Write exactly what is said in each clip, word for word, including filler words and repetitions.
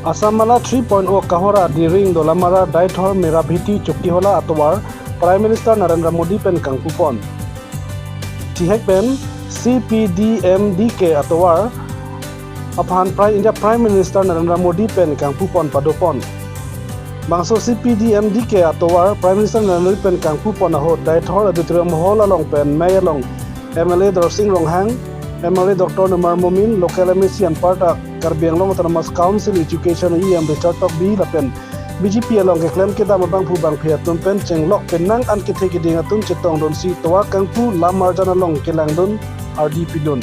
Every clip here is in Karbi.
Assam Mala three point oh Kohora, Diring, Dolamara, Deithor, Merabheti, Chokihola atovar Prime Minister Narendra Modi pen kangpupon. Thihek pen C P D M D K atovar aphan Prime India Prime Minister Narendra Modi pen kangpupon padopon. Bangso C P D M D K atovar Prime Minister Narendra Modi pen kangpupon ahut Deithor Auditorium Hall along pen mei along M L A Darsing Ronghang, M L A Doctor Numal Momin, local M A C anparta Karbi Anglong Autonomous Council Education E M Richard Tokbi lapen B J P along keklem kedam abangphu bangphi atum pen chenglok penang an kethe keding atum chetongdunsi tovar kangpu lam marjan along kelangdun ardi pidun.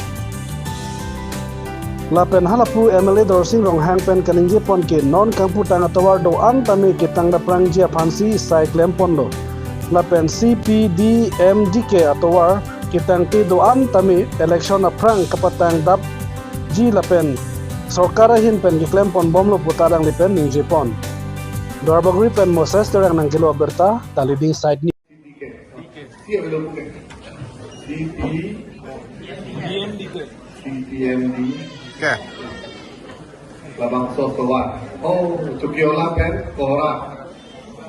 Lapen halapu M L A Darsing Ronghang pen kaningjepon ke non kangputang atovar do-an tame ketang daprangji aphansi sai klemponlo. Lapen C P D M D K atovar ketangte do-an tame election aphrang kapatang dapji lapen sorkar ahin pen keklemponbomlo puta alangli pen ningjepon. Duarbagori pen Moses Terang nangkelo abirta, The Leading Side News. C P, C P, C P M D. Ke. Labangso tovar. Oh, Chokihola pen Kohora.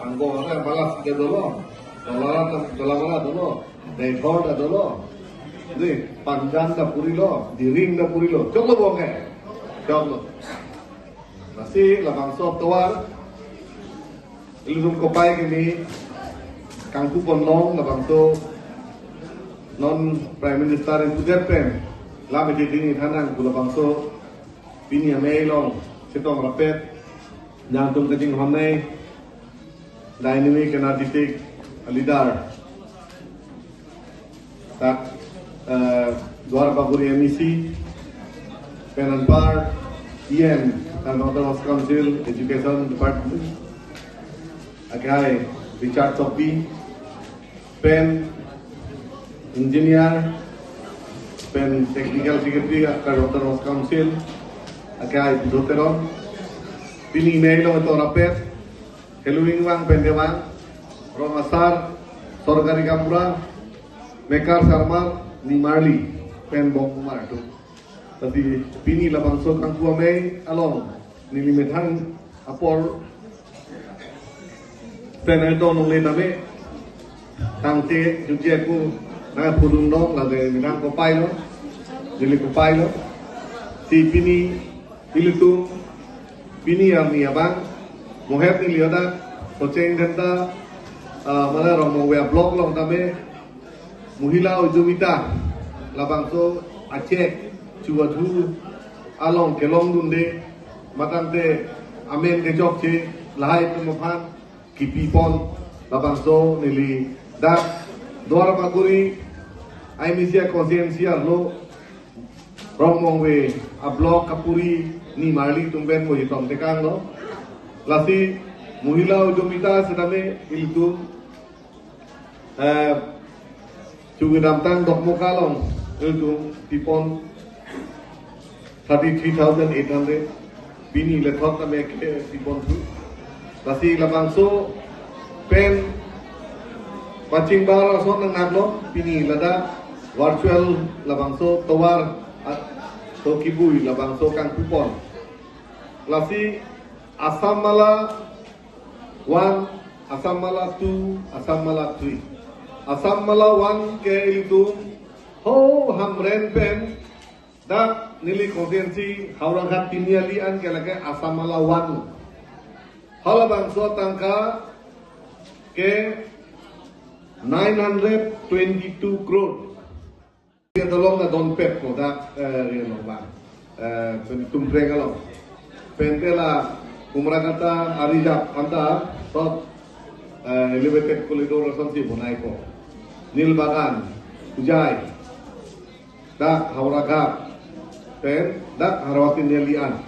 Ango pen Balas ke dolo. Dolamara, Dolamara dolo. Deithor ta dolo. Ni, Panjan ta purilo. Diring ta purilo. Choklo bong ke. Choklo. Lasi labangso tovar ilitum kopai kimi kangpupon long labangso non Prime Minister ingpudet pen lam iti dini thanang pu labangso pini amei along chetong rapet nangtum kachinghon nei dynamic, energetic leader. Dak, eh, Duarbagori M A C, pen anpar, E M, Karbi Anglong Autonomous Council, Education Department, akhai Richard Tokbi, pen engineer, pen technical secretary, Karbi Anglong Autonomous Council, akhai Budo Teron, pini mei along chetong rapet, Heluing vang pen dewang, rong asar, sorkari gaonbura, mekar sarmar, nimarli, pen bong kumar atum. Tadi pini labangso kangpu amei along, neli methang apor, pen aito nongle tame, tangte jutje ku, nangpudun dong, lade methang kopai lo, neli kopai lo. Si pini, ilitum, pini arni abang, mohet neli hadak, Socheng Dhenta, ah, mane Rongmongve a-block along tame, Mohila Udyomita, labangso a-cheque, chuwathu, along kelongdunde, matangte, amen kechokche, lahai atum aphan, kipipon, labangso neli, dak, Duarbagori, I M C a-constituency arlo, Rongmongve a-block kapuri nimarli atum pen mo chetong tekanglo. Lasi Mohila Udyomita setame ilitum, eh, chungidamtang Dokmoka along ilitum pipon thirty-three thousand eight hundred. Pini lethot tame ke pipon thu. Lasi labangso pen pachingbar ason nangkok lo, pini ladak virtual labangso tovar, ah, to kibui labangso kangpupon. Lasi Assam Mala one, Assam Mala two, Assam Mala three. Assam Mala one ke ilitum ho Hamren pen dak neli constituency Howraghat pini ali an ke lake Assam Mala one. Halabangso atangka ke nine hundred twenty-two crore. Dia dolong na don pet ko dak, eh, ri along bang. Eh, pen Tumpreng along. Pen tela Umrakata a-reserve anta tot, eh, elevated corridor asonsi bonai ko. Nilbagan, Hojai, dak Howraghat, pen dak Howraghat pini ali an.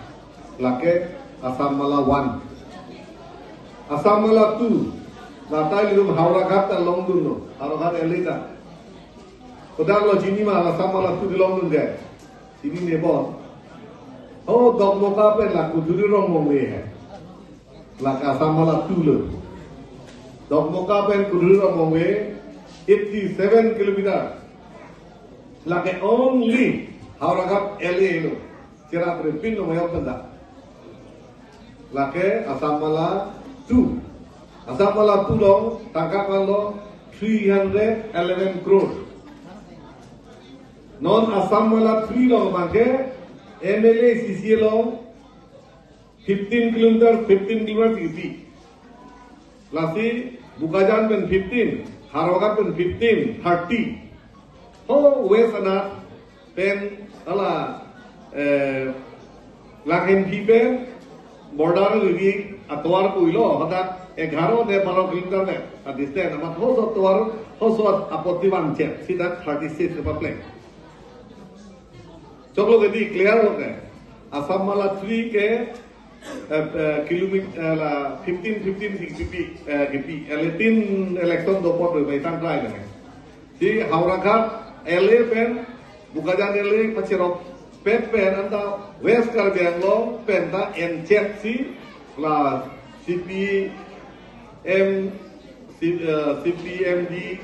Lake Assam Mala one. Assam Mala two, nata ilitum Howraghat ta longdunlo, Howraghat L A ta. Kodak lo chini ma Assam Mala two dilongdunde. Chinine bon. Oh, Dokmoka pen la Kuduri Rongmongve he. Lake Assam Mala two lo. Dokmoka pen Kuduri Rongmongve eighty-seven kilometer. Lake only Howraghat L A lo. Cherap repin lo mayok tanda. Lake Assam Mala two. Assam Mala two along tangka ko-an lo? Three hundred eleven crore. Non Assam Mala three along abangke M L A C C along fifteen kilometer, fifteen kilometer kipi. Lasi Bokajan pen fifteen, Howraghat pen fifteen, thirty. Ho West anat pen hala, eh, Langhinpi pen border lagi atovar pulo, hadak egharo ne baro kilometer le a distance, amat hoso atovar, hoso apot ti vangchot, sita thirty-six kepapleng. Choklo ke di clear lo ke. Assam Mala three ke, eh, eh, kilometer, eh, la fifteen, fifteen kipi, eh, kipi. Election, election dopot lo, bai tang try lo. Si Howraghat L A pen, Bokajan L A pacherop pet pen anta West Karbi Anglong pen ta enchot si la C P M, C-, eh, C P M D.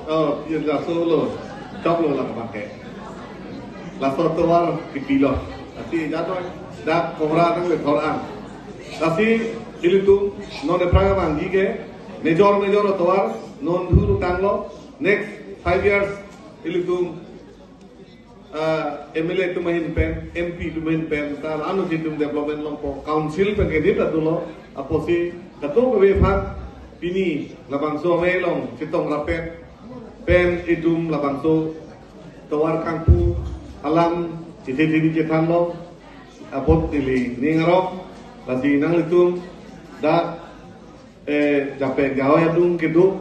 Oh, ya, laso lo. Choklo la pakai. Laso atovar kipilo. Lasi jatuh dak Kohora nang le Kohora an. Lasi ilitum non aphrang abang di ke major major atovar non dulu tanglo. Next five years ilitum, ah, M L A atum ahin pen, M P atum ahin pen, ta ano si itum development longpo, council pen ke di ta dolo, apotsi kadokave aphan pini labangso amei along chetong rapet pen itum labangso tovar kangpu alam chethe thini chethanlo, apot neli ning arong, lasi nanglitum dak, eh, japen jahoi adung kedo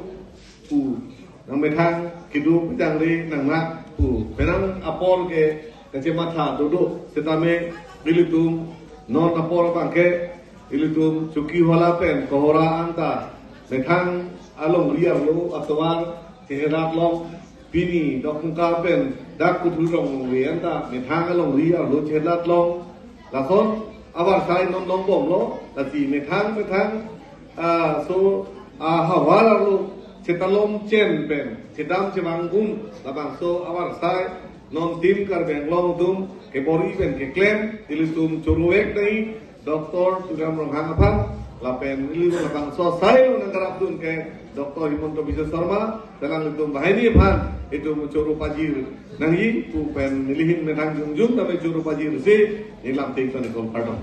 pu, nangmethang kedo pejangre nangnak pu, penang apor ke kachematha dodo, setame ilitum non apor abangke ilitum Chokihola pen Kohora anta methang alongri arlo atovar cheherat long, pini Dokmoka pen dak Kuthu Rong longri anta methang alongri arlo cheherat long, lason avarsai non longbomlo, lasi methang methang, ah, so, ah, havar arlo chetalom chen pen chedam chevang un labangso avarsai non Team Karbi Anglong atum kebor-i pen keklem, ilitum choro-ik nai Doctor Tuliram Ronghang aphan, lapen ilitum labangso asai lo nangkarapdun ke Doctor Himanta Biswa Sarma, pen nanglitum banghini aphan itum choro pajir nangji pu pen neli ahin methang jongjung tame choro pajirsi neli lamthe ton ikon pardon.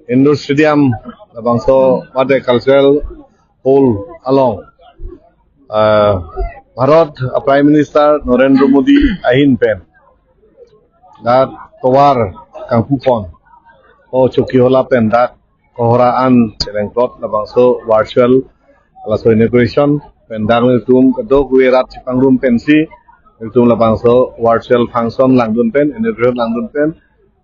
Indoor Stadium labangso mate Cultural Hall along, ah, Bharat, ah, Prime Minister Narendra Modi ahin pen dak tovar kangpupon o Chokihola pen dak Kohora an chelengplot labangso virtual laso inauguration pen dak nelitum kadokave rat chepangrum pensi nelitum labangso virtual function langdun pen, inauguration langdun pen,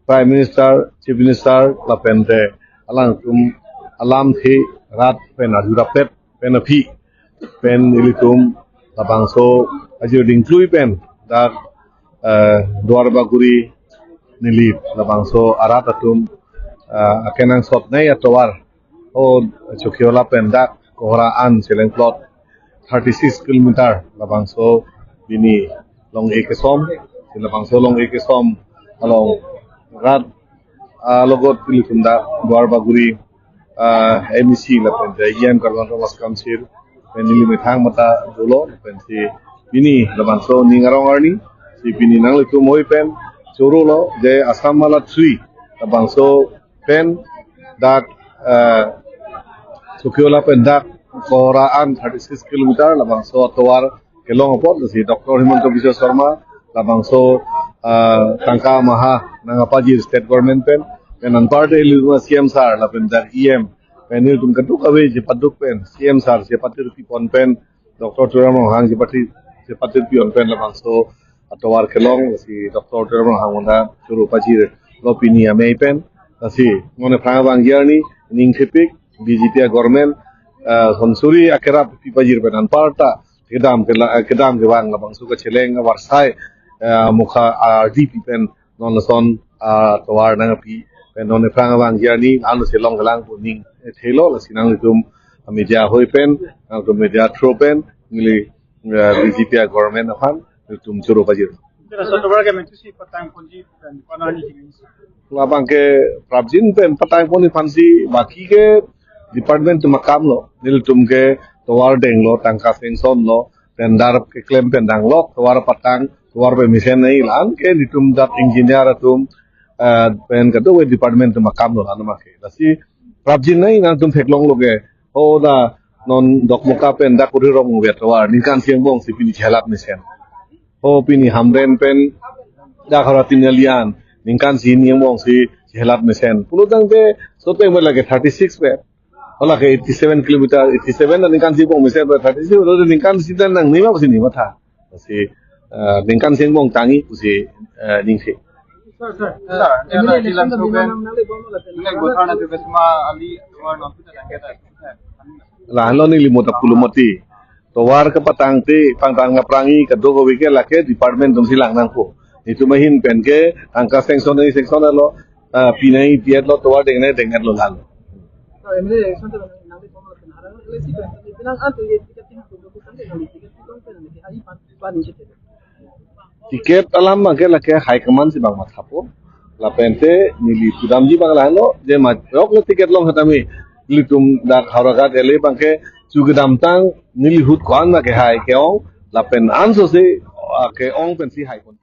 Prime Minister, Chief Minister lapen te alangtum alamthe rat pen arju rapet pen aphi pen ilitum labangso ajir dingklui pen dak, eh, Duar Bagori Nilip labangso arat atum, eh, akenangsot nai atovar o Chokihola pen dak Kohora an chelengplot thirty-six kilometer labangso pini long-e kesom, labangso long-e kesom along rat, ah, logot ilitum dak Duar Bagori, ah, M A C lapen te E M Karbi Anglong Autonomous Council pen neli methang mata dolo pensi pini labangso ning arong arni si pini nanglitum hoi pen chorolo je Assam Mala three labangso pen dak, eh, Chokihola pen dak Kohora an thirty-six kilometer labangso atovar kelong apot si Doctor Himanta Biswa Sarma labangso, eh, tangka maha nangkapajir state government pen, pen anparte ilitum C M sir lapen dak E M pen ilitum kadokave chepaduk pen C M sir chepatir pipon pen Doctor Tuliram Ronghang chepati-, chepatir pipon pen labangso atovar kelong si Doctor Tuliram Ronghang manda choro pajirlo pini amei pen. Lasi non aphrang abang arni ning thepik B J P a-government, ah, honsuri akerap pipajir pen anparta kedam kela-, kedam kevang labangso kacheleng avarsai, ah, mukha, ah, D P pen non lason, ah, tovar nangpi pen non aphrang abang arni ano chelong kelang pu ning thelo, lasi nanglitum media hoi pen, nangtum media through pen neli, ah, B J P a-government aphan nelitum choro pajir. Sir, so tovar ke mentu si patang ponji pen kono ni jingin. Labang ke prapjin pen patang pon aphansi baki ke department atum akam lo. Nelitum ke tovar denglo, tangka sanction lo, tender keklem pen danglok, tovar patang, tovar pemesen nangji, la-an ke nelitum dak engineer atum, eh, pen kadokave department atum akam lo, la-an ma ke. Lasi prapjin nangji nangtum theklonglo ke. O da non Dokmoka pen dak Kurhi Rongvet tovar ningkan isi angbong si pini chelat mesen. O pini Hamren pen dak Howraghat Tinali an ningkan isi hini angbong si chelat mesen. Pulo tangte so pen lake thirty six pen. O lake eighty seven kilometer, eighty seven na ningkan isi angbong mesen pen thirty six, lo ningkan isi dan nangne ma pusi neli matha. Si, eh, ningkan isi angbong tangji pusi, eh, ningje. Sir, sir. Sir, M L A election to bilang nang nang le bom la. Nang bothar na jo besma ali tovar non puta tangke ta. La-an lo neli mota pulo mati. Tovar kepatang te pangtang kaprangji kadokave ke lake department atum si lang nangpo. Itum ahin pen ke tangka sanction nangji sanction lo, ah, pi nangji pi-et lo, tovar deng nangji deng-et lo, la-an lo. Sir, M L A election to nang le bom la. Arang L A C pen bilang ante ye ticket tingko do kusan de nang ticket tingko pen nang ai pan pan ni. Ticket alam abang ke lake high command si bang mathapo. Lapen te neli pudamji abang la-an lo, je ma yok le ticket long setame nelitum dak Howraghat L A abang ke chu kedamtang neli ahut ko-an ma kehai ke-ong, lapen anso si, ah, ke-ong pensi hai pon.